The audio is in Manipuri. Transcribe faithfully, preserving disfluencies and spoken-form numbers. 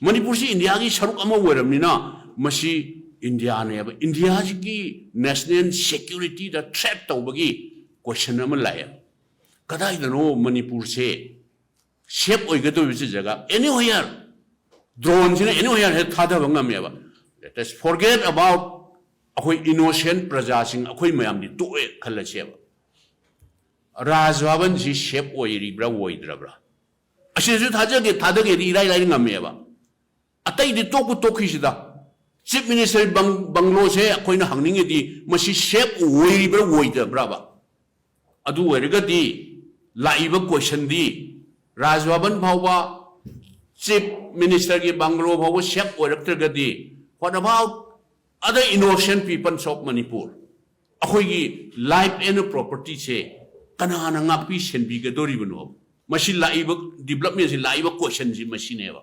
ꯃꯅꯤꯄꯨꯔꯁꯤ ꯏꯟꯗꯤꯌꯥꯒꯤ ꯁꯔꯨꯛ ꯑꯃ ꯑꯣꯏꯔꯕꯅꯤꯅ ꯃꯁꯤ ꯏꯟꯗꯤꯌꯥꯅꯦꯕ꯫ ꯏꯟꯗꯤꯌꯥꯁꯤꯒꯤ ꯅꯦꯁꯅꯦꯜ ꯁꯦꯀ꯭ꯌꯨꯔꯤꯇꯤꯗ ꯊ꯭ꯔꯦꯠ ꯇꯧꯕꯒꯤ ꯀꯣꯏꯁꯟ ꯑꯃ ꯂꯥꯛꯑꯦ꯫ ꯀꯗꯥꯏꯗꯅꯣ ꯃꯅꯤꯄꯨꯔꯁꯦ ꯁꯦꯞ ꯑꯣꯏꯒꯗꯧꯔꯤꯕꯁꯤ ꯖꯒꯥ ꯑꯦꯅꯤ ꯍꯣꯌꯔ, ꯗ꯭ꯔꯣꯟꯁꯤꯅ ꯑꯦꯅꯤ ꯍꯣꯌꯔ ꯍꯦꯛ ꯊꯥꯗꯕ ꯉꯝꯃꯦꯕ꯫ Let us forget about ꯑꯩꯈꯣꯏ ꯏꯅꯣꯁꯦꯟ ꯄ꯭ꯔꯖꯥꯁꯤꯡ ꯑꯩꯈꯣꯏ ꯃꯌꯥꯝꯗꯤ ꯇꯣꯛꯑꯦ ꯈꯜꯂꯁꯦꯕ꯫ ꯔꯥꯖ ꯚꯕꯟꯁꯤ ꯁꯦꯞ ꯑꯣꯏꯔꯤꯕ꯭ꯔꯥ ꯑꯣꯏꯗ꯭ꯔꯕ꯭ꯔꯥ? ꯑꯁꯤꯁꯨ ꯊꯥꯖꯒꯦ ꯊꯥꯗꯒꯦꯗꯤ ꯏꯔꯥꯏ ꯂꯥꯏꯅ ꯉꯝꯃꯦꯕ꯫ ꯑꯇꯩꯗꯤ ꯇꯣꯛꯄꯨ ꯇꯣꯛꯈꯤꯁꯤꯗ꯫ ꯆꯤꯐ ꯃꯤꯅꯤꯁꯇꯔ ꯕꯪ-, ꯕꯪꯒ꯭ꯂꯣꯁꯦ ꯑꯩꯈꯣꯏꯅ ꯍꯪꯅꯤꯡꯉꯤꯗꯤ ꯃꯁꯤ ꯁꯦꯞ ꯑꯣꯏꯔꯤꯕ꯭ꯔꯥ ꯑꯣꯏꯗꯕ꯭ꯔꯥꯕ? ꯑꯗꯨ ꯑꯣꯏꯔꯒꯗꯤ ꯂꯥꯛꯏꯕ ꯀꯣꯏꯁꯟꯗꯤ ꯔꯥꯖ ꯚꯕꯟ ꯐꯥꯎꯕ, ꯆꯤꯐ ꯃꯤꯅꯤꯁꯇꯔꯒꯤ ꯕꯪꯒ꯭ꯂꯣ ꯐꯥꯎꯕ ꯁꯦꯞ ꯑꯣꯏꯔꯛꯇ꯭ꯔꯒꯗꯤ, what about other innocent peoples of Manipur? ꯑꯩꯈꯣꯏꯒꯤ life and propertyꯁꯦ ꯀꯅꯥꯅ ꯉꯥꯛꯄꯤ ꯁꯦꯟꯕꯤꯒꯗꯧꯔꯤꯕꯅꯣ? ꯃꯁꯤ ꯂꯥꯛꯏꯕ ꯗꯤꯕꯂꯞꯃꯦꯟꯁꯤ, ꯂꯥꯛꯏꯕ ꯀꯣꯏꯁꯟꯁꯤ ꯃꯁꯤꯅꯦꯕ꯫